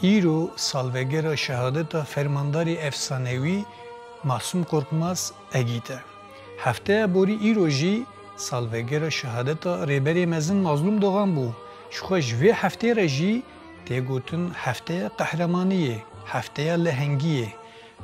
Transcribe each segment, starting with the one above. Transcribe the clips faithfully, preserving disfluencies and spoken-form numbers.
Îro salvegera şehadeta fermandarê efsanewî Masûm Korkmaz Egît e. Hefteya borî îro jî salvegera şehadeta Rêberê Mezin Mazlûm Dogan bû. Jixwe ji vê heftê re jî tê gotin hefteya qehremaniyê, hefteya lehengiyê.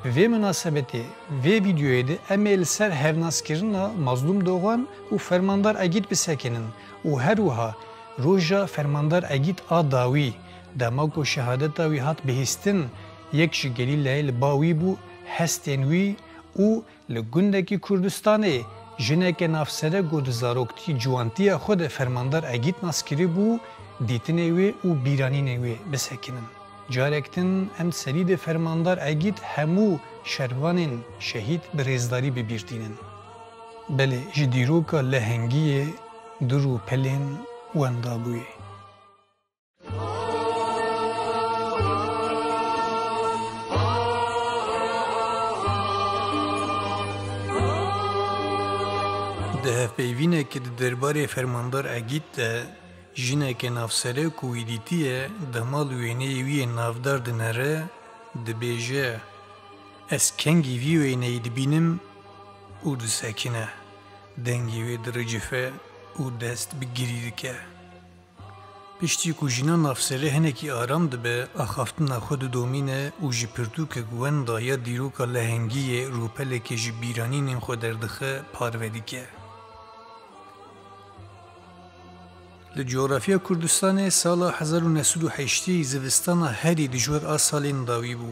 Bi vê minasebetê, vê vîdeoyê de em ê li ser hevnaskirina Mazlûm Dogan û Fermandar Egît bisekinin û her wiha roja Fermandar Egît a dawî, dema ku şehadeta wî hat bihîstin, yek ji gerîlayê li ba wî bû, hestên wî û li gundekî Kurdistanê jineke navsere ku di zaroktî ciwantiya xwe de Fermandar Egît nas kiribû, dîtinê wê û bîranînê wê bisekinin. Carek din em serî de Fermandar Egît hemû şervanên şehîd bi rêzdarî bi bîr tînin. Belê, ji dîroka lehengiyê du rûpelên wenda bûyê. Di hevpeyvînekê di derbarê Fermandar Egît de, jineke navsere ku wî dîtiye, dema li wêneyê wî yê navdar dinere, dibêje, Ez kengî vî wêneyî dibînim û disekine. Dengê wê diricife û dest bi girî dike. Piştî ku jina navsere hinekî aram dibe, axaftina xwe didomîne û ji pirtûkek wenda ya dîroka lehengiyê rûpelekê ji bîranînên xwe derdixe, parve dike. Li coğrafya Kurdistanê sala hezar û neh sed û heştê zivistana herî dijwar a salên dawî bû.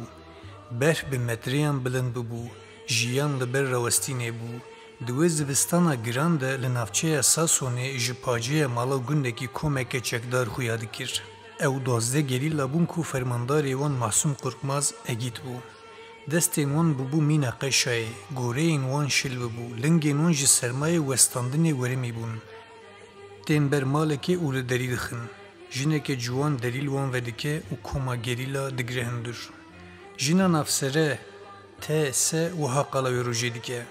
Berf bi metreyan bilind bibû, jiyan li ber rawestînê bû. Di wê zivistana giran de li navçeya Sasonê ji paceya mala gundekî komeke çekdar xuya dikir. Ew duwazdeh gerîla bûn ku fermandarê wan Masûm Korkmaz Egît bû. Destên wan bûbû mîna qeşayê, goreyên wan şil bibû, lingên wan ji sermayê westandinê werimî bûn. Tên ber malekê û li derî dixin. Jineke ciwan derî li wan vedike û koma gerîla digire hundir. Jina navsere, T S, wiha qala wê rojê dike.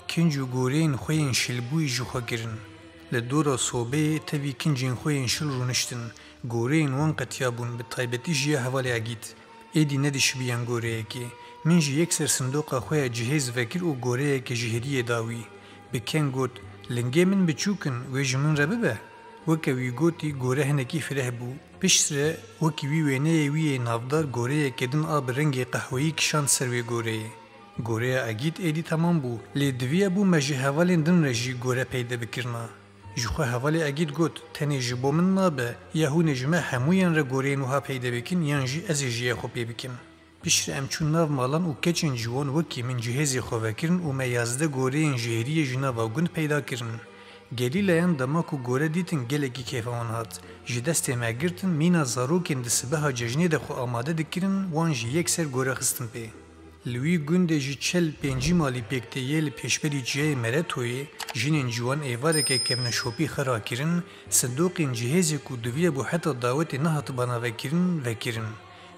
Kinc û goreyên xwe yên şilbûyî ji xwe kirin. Li dora sobeyê tevî kincên xwe yên şil rûniştin. Goreyên wan qetiyabûn, bi taybetî jî ya hevalê Egît. Êdî nedişibiyan goreyekê. Min jî yekser sindoqa xwe ya cihêz vekir û goreyeke ji hêriyê da wî. Bi keng got, Lingê min biçûk in, wê ji min re bibe. Weke wî gotî, gore hinekî fireh bû. Piştre wekî wî wêneyê wî yê navdar goreyeke din a bi rengê qehweyî kişand ser wê goreyê. Goreya Egît êdî temam bû, lê diviya bû me ji hevalên din re jî gore peyde bikirina. Ji xwe hevalê Egît got, Tenê ji bo min nabe, ya hûn ê ji me hemûyan re goreyên wiha peyde bikin, yan jî ez ê ji ya xwe pê bikim. Piştre em çûn nav malan û keçên ciwan wekî min cihêzê xwe vekirin û me yazdeh goreyên ji hêriyê ji nava gund peyda kirin. Gelîlayan dema ku gore dîtin gelekî kêfa wan hat. Ji destê me girtin, mîna zarokên di sibeha cejnê de xwe amade dikirin, wan jî yekser gore xistin pê. Li wî gundê ji çel pêncî malî pêk tê yê li pêşberî çiyayê Meretoyê, jinên ciwan êvareke kevneşopî xwe rakirin, sindoqên cihêzê ku diviya bû heta dawetê nehatibana vekirin, vekirin.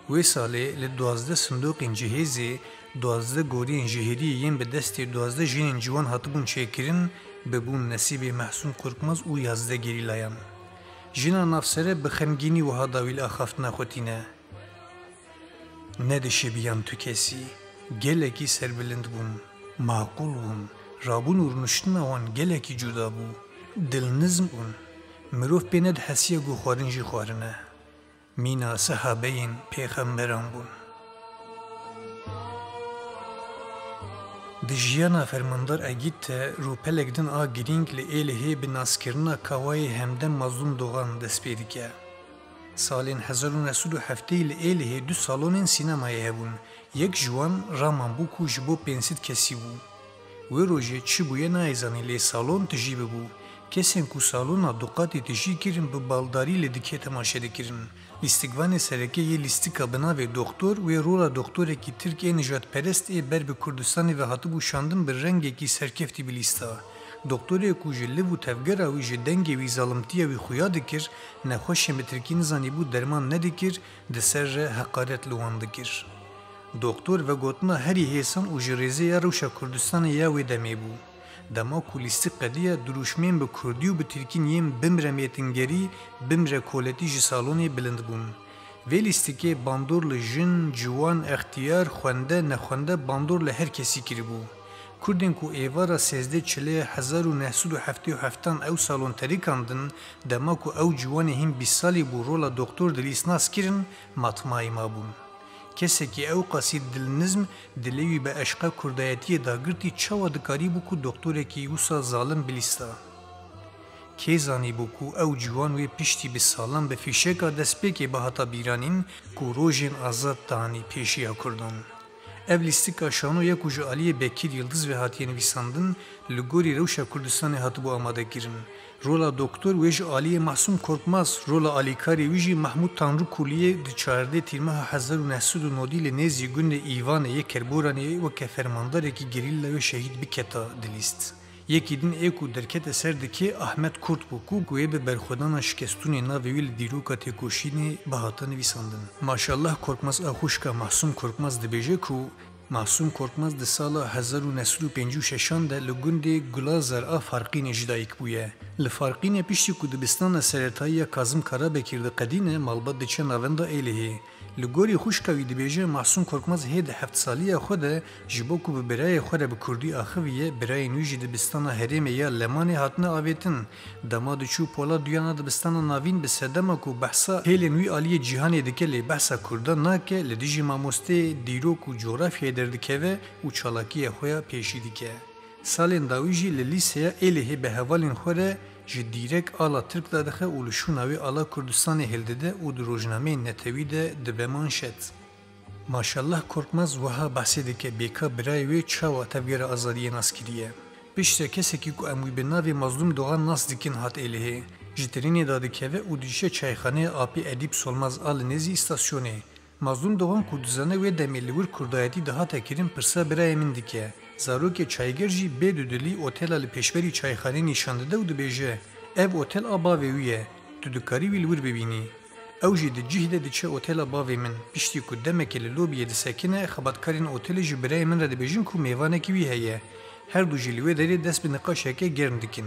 Wê salê li duwazdeh sindoqên cihêzê, duwazdeh goriyên ji hêriyê yên bi destê duwazdeh jinên ciwan hatibûn çêkirin, bibûn nesîbê Mehsûn Korkmaz û yazdeh gerîlayan. Jina navsere bi xemgînî wiha dawî li axaftina xwe tîne. Nedişibiyan tu kesî, gelekî serbilind bûn, maqûl bûn, rabûn û rûniştina wan gelekî cuda bû, dilnizm bûn. Mirov pê nedihesiya ku xwarin jî xwarine. Mîna sehabeyên pêxemberan bûn. Di jiyana Fermandar Egît de rûpelek din a girîng li Êlihê bi naskirina Kawayê Hemdem Mazlûm Dogan dest pê dike. Salên hezar û neh sed û heftê li Êlihê du salonên sînemayê hebûn. Yek ji wan raman bû ku ji bo pênc sed kesî bû. Wê rojê çi bûye nayê zanîn, lê salon tijî bibû. Kesên ku salona du qatî tijî kirin, bi baldarî li dikê temaşe dikirin. Lîstikvanê sereke yê lîstika bi navê Doktor, wê rola doktorekî tirk ê nijadperest ê ber bi Kurdistanê ve hatibû şandin, bi rengekî serkeftî bilîsta. Doktorê ku ji liv û tevgera wî, ji dengê wî zalimtiya wî xuya dikir, nexweşên bi tirkî nizanîbû derman nedikir, di ser re heqaret li wan dikir. Doktor vegotina herî hêsan û ji rêzê ya rewşa Kurdistanê ya wê demê bû. Dema ku lîstik qediya, dirûşmên bi kurdî û bi tirkî yên "Bimre mêtingerî, bimre koletî" ji salonê bilind bûn. Vê lîstikê bandor li jin, ciwan, extiyar, xwende, nexwende bandor li her kesî kiribû. Kurdên ku êvara sêzdeh çilê hezar û neh sed û heftê û heftan ew salon terikandin, dema ku ew ciwanê hîn bîst salî bû rola doktor dilîst nas kirin, matmayî mabûn. Kesekî ewqasî dilnizm, dilê wî bi eşqa kurdayetiyê dagirtî çawa dikarîbû ku doktorekî wisa zalim bilîsta? Kê zanîbû ku ew ciwan wê piştî bi salan bi fîşeka destpêkê bihata bîranîn ku rojên azad danî pêşiya Kurdan? Ev lîstika şano ya ku ji aliyê Bekir Yildiz ve hatiye nivîsandin, li gorî rewşa Kurdistanê hatibû amadekirin. Rola doktor wê ji aliyê Masûm Korkmaz, rola alîkarê wî jî Mahmûd Tanrıkulu yê di çardeh tîrmeha hezar û neh sed û nodî li nêzî gundê Îvanê yê Kerboranê weke fermandarekî gerîla wê şehîd biketa, dilîst. Yekî din ê ku derkete ser dikê Ahmet Kurt bû ku wê bi berxwedana şikestûnê navê wî li dîroka têkoşînê bihata nivîsandin. Maşallah Korkmaz a xwişka Masûm Korkmaz dibêje ku Masûm Korkmaz di sala hezar û neh sed û pêncî û şeşan de li gundê Gulazar a Farqînê ji dayik bûye. Li Farqînê piştî ku dibistana seretayî ya Kazim Karabekir diqedîne, malbat diçe navenda Êlihê. Li gorî xwişka wî dibêje, Masûm Korkmaz hê di heft saliya xwe de ji bo ku bi birayê xwe re bi kurdî axiviye, birayên wî ji dibistana herêmê ya Lemanê hatine avêtin. Dema diçû pola duyan a dibistana navîn, bi sedema ku behsa hêlên wî aliyê cîhanê dike lê behsa kurdan nake, li dijî mamosteyê dîrok û cografyayê derdikeve û çalakiya xwe ya pêşî dike. Salên dawî jî li lîseya Êlihê bi hevalên xwe re ji dîrek ala Tirk dadixe û li şûna wê ala Kurdistanê hildide û di rojnameyên netewî de dibe manşet. Maşallah Korkmaz wiha behsê dike, bêka birayê wê çawa Tevgera Azadiyê nas kiriye. Piştre kesekî ku em wî bi navê Mazlûm Dogan nas dikin hat Êlihê. Ji trênê dadikeve û diçe çayxaneyê Apê Edîp Solmaz a li nêzî îstasyonê. Mazlûm Dogan ku dizane wê demê li wir kurdayetî dihate kirin pirsa birayê min dike. Zarokê çayger jî bê dudilî otela li pêşberî çayxaneyê nîşan dide û dibêje, Ev otel a bavê wî ye, tu dikarî wî li wir bibînî. Ew jî di cih de diçe otela bavê min. Piştî ku demekê li lobiyê disekine, xebatkarên otelê ji birayê min re dibêjin ku mêvanekî wî heye. Her du jî li wê derê dest bi niqaşeke germ dikin.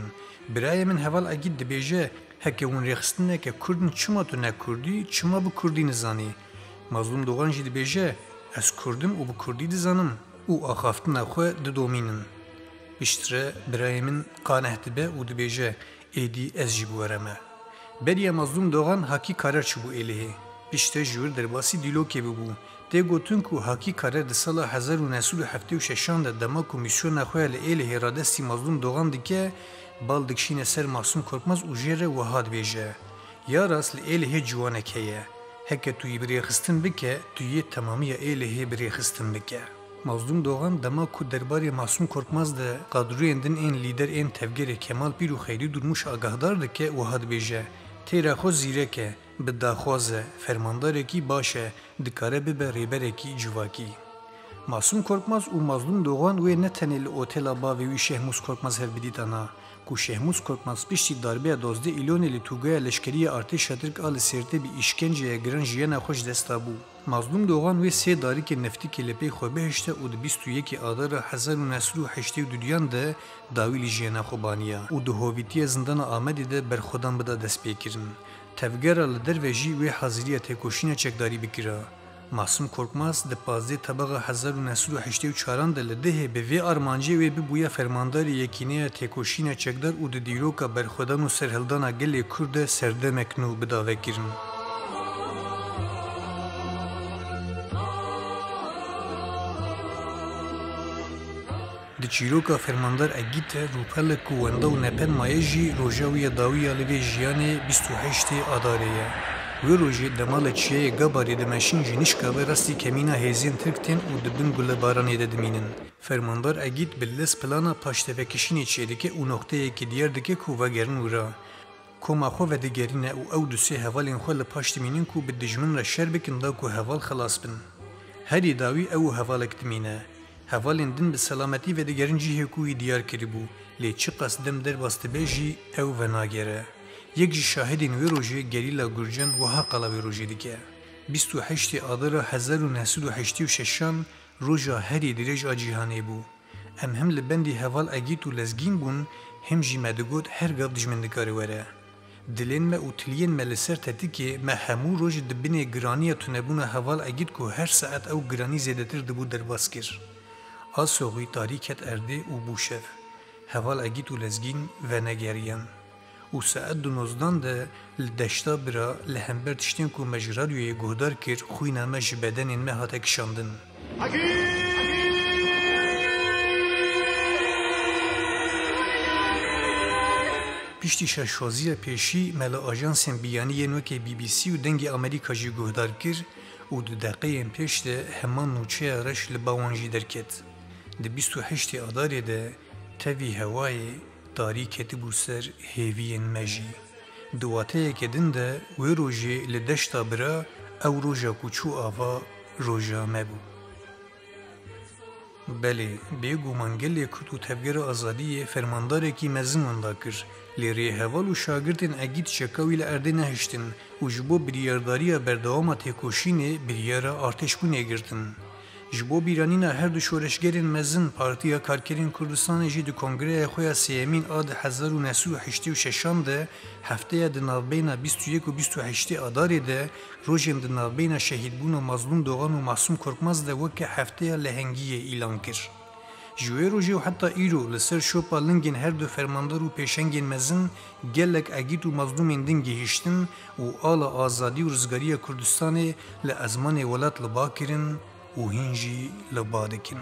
Birayê min heval Egîd dibêje, Heke hûn rêxistineke kurd in, çima tu ne kurdî, çima bi kurdî nizanî? Mazlûm Dogan jî dibêje, Ez kurd im û bi kurdî dizanim û axaftina xwe didomînim. Piştre birayê min qaneh dibe û dibêje, Êdî ez jî bi we re me. Beriya Mazlûm Dogan Hakî Karer çûbû Êlihê. Piştre ji wir derbasî Dîlokê bibû. Tê gotin ku Hakî Karer di sala hezar û neh sed û heftê û şeşan de dema ku mîsyona xwe ya li Êlihê radestî Mazlûm Dogan dike, bal dikişîne ser Masûm Korkmaz û jê re wiha dibêje, Ya rast li Êlihê ciwanek heye. Heke tu yî bi rêxistin bike, tu yê temamiya Êlihê bi rêxistin bike. Mazlûm Dogan dema ku derbarê Masûm Korkmaz de kadroyên din ên lîder ên tevgerê Kemal Pîr û Xeyrî Durmuş agahdar dike, wiha dibêje, Têra xwe zîrek e, bi daxwaz e, fermandarekî baş e, dikare bibe rêberekî civakî. Masûm Korkmaz û Mazlûm Dogan wê ne tenê li otela bavê wî Şehmûs Korkmaz hev bidîtana, ku Şehmûs Korkmaz piştî darbeya dozdeh Îlonê li tûgaya leşkerî ya artêşa Tirk a li Sêrtê bi îşkenceyê giran jiyana xwe ji dest dabû. Mazlûm Dogan wê sê darikên neftikê li pey xwe bihişte û di bîst û yekê Adara hezar û neh sed û heştê û duyan de dawî li jiyana xwe baniya û di hovîtiya zindana Amedê de berxwedan bida destpêkirin. Tevgera li derve jî wê haziriya têkoşîna çekdarî bikira. Masûm Korkmaz di pazdeh Tebaxa hezar û neh sed û heştê û çaran de li Dihê bi vê armancê wê bibûye fermandarê Yekîneya Têkoşîna Çekdar û di dîroka berxwedan û serhildana gelê Kurd de serdemek nû bida vekirin. Di çîroka Fermandar Egît de rûpelek ku wenda û nepen maye jî roja wî ya dawî ya li vê jiyanê bîst û heştê Adarê ye. Wê rojê dema li çiyayê Gabarê dimeşin ji nişka ve rastî kemîna hêzên Tirk tên û di bin gulebaranê de dimînin. Fermandar Egît bi lez plana paştevekişînê çêdike û noqteyekî diyar dike ku vegerin wira. Koma xwe vedigerîne û ew du sê hevalên xwe li paş dimînin ku bi dijmin re şer bikin da ku heval xelas bin. Herî dawî ew û hevalek dimîne. Hevalên din bi selametî vedigerin cihê ku wî diyar kiribû, lê çiqas dem derbas dibe jî ew venagere. Yek ji şahidên wê rojê gerîla Gurcan wiha qala wê rojê dike, Bîst û heştê Adara hezar û neh sed û heştê û şeşan roja herî dirêj a cîhanê bû. Em him li bendî heval Egît û Lezgîn bûn, him jî me digot her gav dijmin dikare were. Dilên me û tiliyên me li ser tetikê, me hemû roj di binê giraniya tunebûna heval Egîd ku her saet ew giranî zêdetir dibû derbas kir. Asoxî tarî ket erdê û bû şev. Heval Egîd û Lezgîn venegeriyan. Û saet du nozdan de li deşta bira li hember tiştên ku me ji radyoyê guhdar kir, xwîna me ji bedenên me hate kişandin. Piştî şaşwaziya pêşî me li ajansên biyanî yên wekî B B C û Dengê Amerîka jî guhdar kir û di deqeyên pêş de heman nûçeya reş li ba wan jî derket. Di bîst û heştê Adarê de tevî hewayê tarî ketibû ser hêviyên me jî. Di wateyeke din de wê rojê li deşta bira ew roja ku çû ava roja me bû. Belê, bêguman gelê Kurd û Tevgera Azadiyê fermandarekî mezin wenda kir, lê rêheval û şagirtên Egîd çeka wî li erdê nehiştin û ji bo biryardariya berdewama têkoşînê biryara artêşbûnê girtin. Ji bo bîranîna her du şoreşgerên mezin, Partiya Karkerên Kurdistanê jî di kongreya xwe ya sêyemîn a di hezar û neh sed û heştê û şeşan de hefteya di navbeyna bîst û yek û bîst û heştê Adarê de rojên di navbeyna şehîdbûna Mazlûm Dogan û Masûm Korkmaz de weke hefteya lehengiyê îlan kir. Ji wê rojê û heta îro li ser şopa lingên her du fermandar û pêşengên mezin gelek Egîd û Mazlûmên din gihiştin û ala azadî û rizgariya Kurdistanê li ezmanê welat li ba kirin û hîn jî li ba dikin.